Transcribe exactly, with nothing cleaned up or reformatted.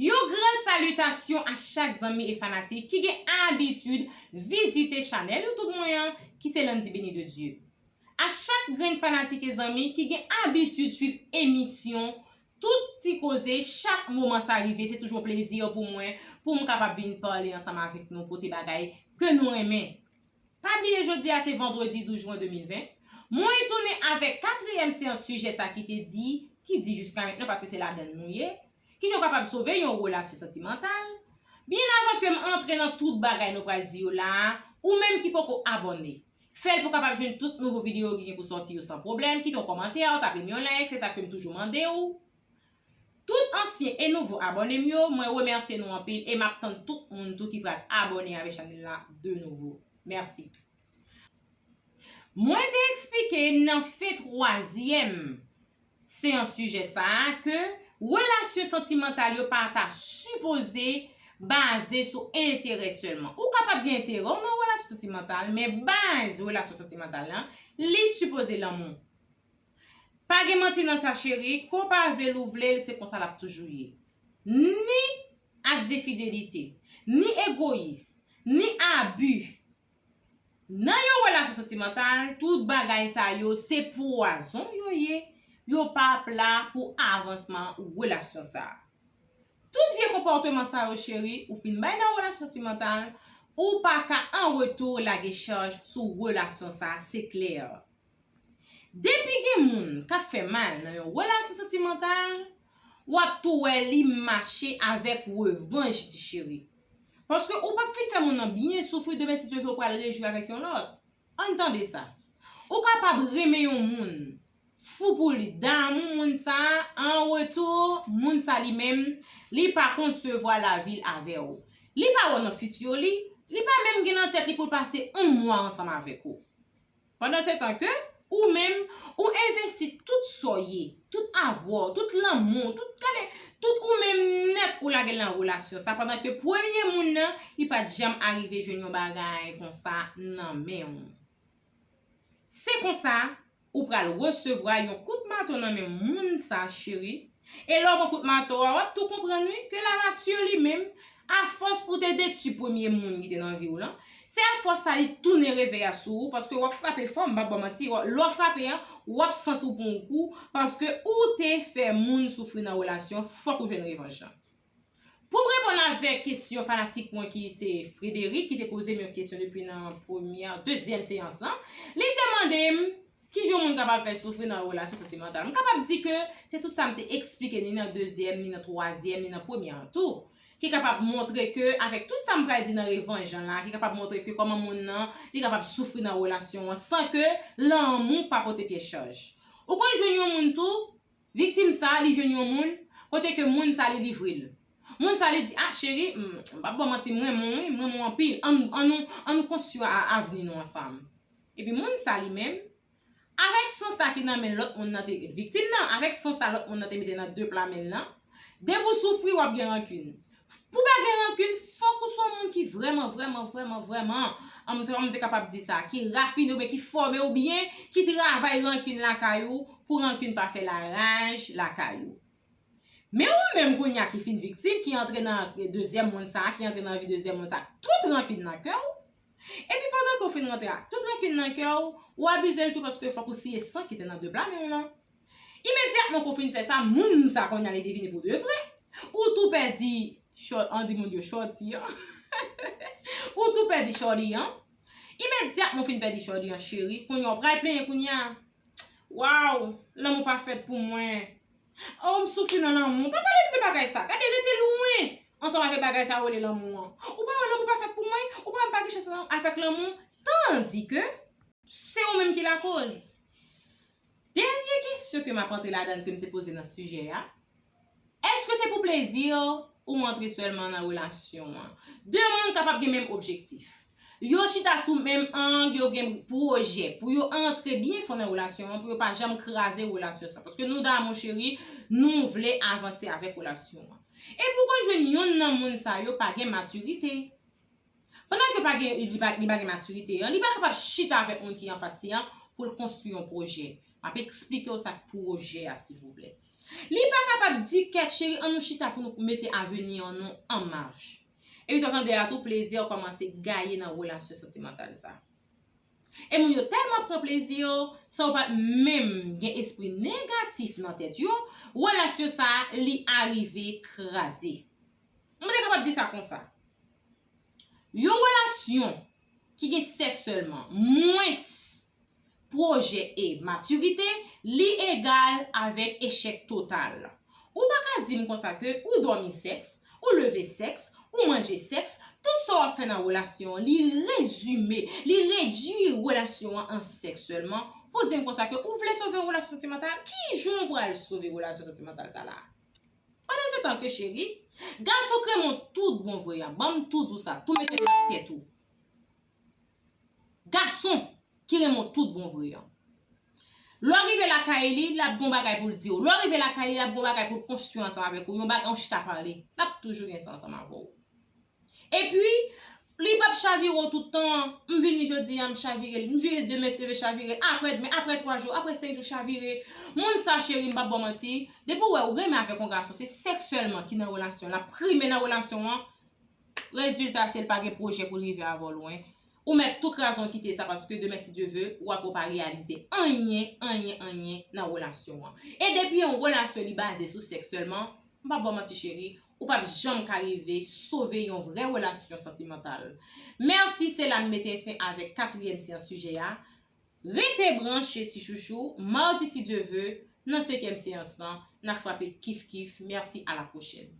Yon gran salitasyon a chak zanmi e fanatik ki gen abitid vizite chanèl YouTube mwen an, ki se Landy Béni de Dieu. A chak grenn fanatik e zanmi ki gen abitid swiv emisyon Tout Ti Koze, chak moman sa rive, se toujou yon plezi pou mwen, pou m kapab vin pale ansanm avèk nou, pote bagay ke nou renmen. Pa bliye jodi a se vandredi douz jen de mil ven. Mwen tounen avèk katriyèm seyans sijè sa ki te di, ki di jiska mentnan, paske se ladan l nou ye. Kijan w kapab sove yon relasyon santimantal? Byen avan ke m antre nan tout bagay nou pral di yo la a, ou menm ki poko abòne, fè l pou w kapab jwenn tout nouvo videyo ki gen pou sòti yo san pwoblèm, kite yon kòmantè, tape m yon like, se sa ke m toujou mande w. Tout ansyen e nouvo abòne m yo, mwen remèsye nou anpil e m ap tann tout moun tou ki pral abòne avèk chanèl la de nouvo. Mèsi. Mwen te eksplike nan fen twazyèm seyans sijè sa a ke relasyon santimantal yo pa ta sipoze baze sou enterè sèlman. Ou kapab gen enterè w nan relasyon santimantal, men baz relasyon santimantal lan, li sipoze lanmou. Pa gen manti nan sa, cheri, ke w pa vle l ou vle l, se konsa l ap toujou ye. Ni ak enfidelite, ni egoyis, ni abi. Nan yon relasyon santimantal, tout bagay sa yo se pwazon yo ye, yo p ap la pou avansman relasyon sa a. Tout vye konpòteman sa yo, cheri, ou fin bay nan relasyon santimantal, ou pa ka an retou lage chaj sou relasyon sa a, se klè. Depi gen moun k ap fè mal nan yon relasyon santimantal, w ap tou wè li mache avèk revanj, ti cheri. Paske ou p ap fin fè moun nan byen soufri, demen si Dye vle ou pral rejwi avèk yon lòt. Ann tande sa. Ou kapab renmen yon moun, fou pou li, damou moun sa a, an retou, moun sa li menm, li pa konsevwa lavi l avè w. Li pa wè w nan fiti li, li pa menm gen nan tèt li pou l pase yon mwa ansanm avèk ou. Pandansetan ke ou menm, ou envesti tout sa w ye, tout avwa w, tout lanmou w, tout, gade, tout ou menm nèt ou lage l nan relasyon sa, pandan ke premye moun nan, li pa t janm arive jwenn yon bagay konsa nan men w. Se konsa, ou pral resevwa yon kout mato nan men moun sa, cheri. E lè w pran kout mato a, w ap tou konprann, wi, ke lanati li menm, afòs pou te detwi premye moun ki te nan vi w lan, se afòs sa li tounen revè a sou ou, paske w ap frape fò, m p ap ba w manti, w ap, lè w frape an, w ap santi w pran yon kou, paske ou te fè moun soufri nan relasyon, fòk ou jwenn revanj lan. Pou m reponn avèk kesyon fanatik mwen ki se Frédéric, ki te poze m yon kesyon depi nan premyè, dezyèm seyans lan, li te mande m, kijan yon moun kapab fè soufri nan relasyon santimantal? M kapab di ke se tout sa m te eksplike ni nan dezyèm, ni nan twazyèm, ni nan premyè an tou. Ki kapab montre ke, avèk tout sa m pral di nan revanj lan la, ki kapab montre ke kòman moun nan, li kapab soufri nan relasyon an san ke lanmou pa pote pyès chaj. Ou konn jwenn yon moun tou, viktim sa, li jwenn yon moun, kote ke moun sa, li livre l. Moun sa, li di, ah, cheri, m, m p ap ba w manti, m renmen w, wi, m renmen w anpil. Ann, ann nou, ann nou konstwi a, avni nou ansanm. Epi moun sa, li menm, avèk san sa ki nan men lòt moun nan te, viktim nan, avèk san sa lòt moun nan te mete nan de pla men l lan, depi w soufri, w ap gen rankin. Pou pa gen rankin, fòk ou se yon moun ki vrèman, vrèman, vrèman, vrèman, an, m te, an, m te kapab di sa, ki rafine oubyen ki fòme w byen, ki travay rankin lakay ou, pou rankin pa fè laraj lakay ou. Men ou menm kounye a ki fin viktim, ki antre nan dezyèm moun sa, ki antre nan vi dezyèm moun sa, tout rankin nan kè w. Epi pandan ke w fin rantre ak tout rankin nan kè w, ou abize l tou paske fòk ou siye san ki te nan de pla men w lan. Imedyatman ke w fin fè sa, moun sa kounye a li te vini pou de vre. Ou tou pèdi, chò-, an di moun yo chòti an. Ou tou pèdi chòdi an. Imedyatman w fin pèdi chòdi an, cheri, kounye a w pral plenyen kounye a. Waw, lanmou pa fèt pou mwen. Oh, m soufri nan lanmou. Pa pale m de bagay sa. Gade, rete lwen ansanm avèk bagay sa yo rele lanmou an. Ou pa wè lanmou pa fèt pou mwen? Ou pa wè m pa gen chans avèk lanmou? Tandike se ou menm ki lakoz. Dènye kesyon ke m ap antre ladan l ke m te poze nan sijè a, èske se pou plezi ou antre sèlman nan relasyon an? De moun kapab gen menm objektif. Yo chita sou menm ang, yo gen pwojè pou yo antre byen fon nan relasyon an, pou yo pa janm kraze relasyon sa. Paske nou damou, cheri, nou vle avanse avèk relasyon an. Epi w konn jwenn yonn nan moun sa yo pa gen matirite. Pandan ke pa gen, li pa, li pa gen matirite an, li pa kapab chita avèk moun ki anfas li an pou l konstwi yon pwojè. M ap eksplike w sa k pwojè a, silvouplè. Li pa kapab di, kèt cheri, ann nou chita pou nou mete avni an nou an mach. Epi sa w tande a tou, plezi a kòmanse gaye nan relasyon santimantal sa. E moun yo tèlman pran plezi yo, san yo pa menm gen espri negatif nan tèt yo, relasyon sa a, li arive kraze. Mwen te kapab di sa konsa. Yon relasyon ki gen sèksyèlman mwens pwojè e matirite, li egal avèk echèk total. Ou pa ka di m konsa ke ou dòmi sèks, ou leve sèks, ou manje sèks, tout sa w ap fè nan relasyon an, li rezime, li redui relasyon an an sèks sèlman, pou di m konsa ke ou vle sove yon relasyon santimantal, ki jan w pral sove relasyon santimantal sa la? Pandan se tan ke cheri, gason ki renmen w tout bon vre a, ban m tou di w sa, tou mete l nan tèt ou. Gason ki renmen w tout bon vre an. Lè w rive lakay li, l ap gon bagay pou l di w. Lè w rive lakay li, l ap gon bagay pou l konstwi ansanm avèk ou. Yon bagay, yon chita pale. L ap toujou gen sa ansanm avè w. Epi, li p ap chavire w tout tan. M vini jodi a, m chavire l. M vini demen, se vle chavire l. Apre demen, apre twa jou, apre senk jou, chavire. Moun sa, cheri, m p ap ba w manti. Depi w wè ou renmen avèk yon gason, se sèksyèlman ki nan relasyon, l ap prime nan relasyon an. Rezilta, se l pa gen pwojè pou l rive avè w lwen. Ou mèt tou kraze w kite sa, paske demen, si Dye ve, ou ap wè w pa reyalize anyen, anyen, anyen nan relasyon an. E depi yon relasyon li baze sou sèks sèlman, m p ap ba w manti cheri, ou p ap janm ka rive sove yon vrè relasyon santimantal. Mèsi, se la m mete fen avèk katriyèm seyans sijè a. Rete branche ti chouchou, madi si Dye ve, nan senkyèm seyans lan, n ap frape kif kif. Mèsi, a la pwochèn.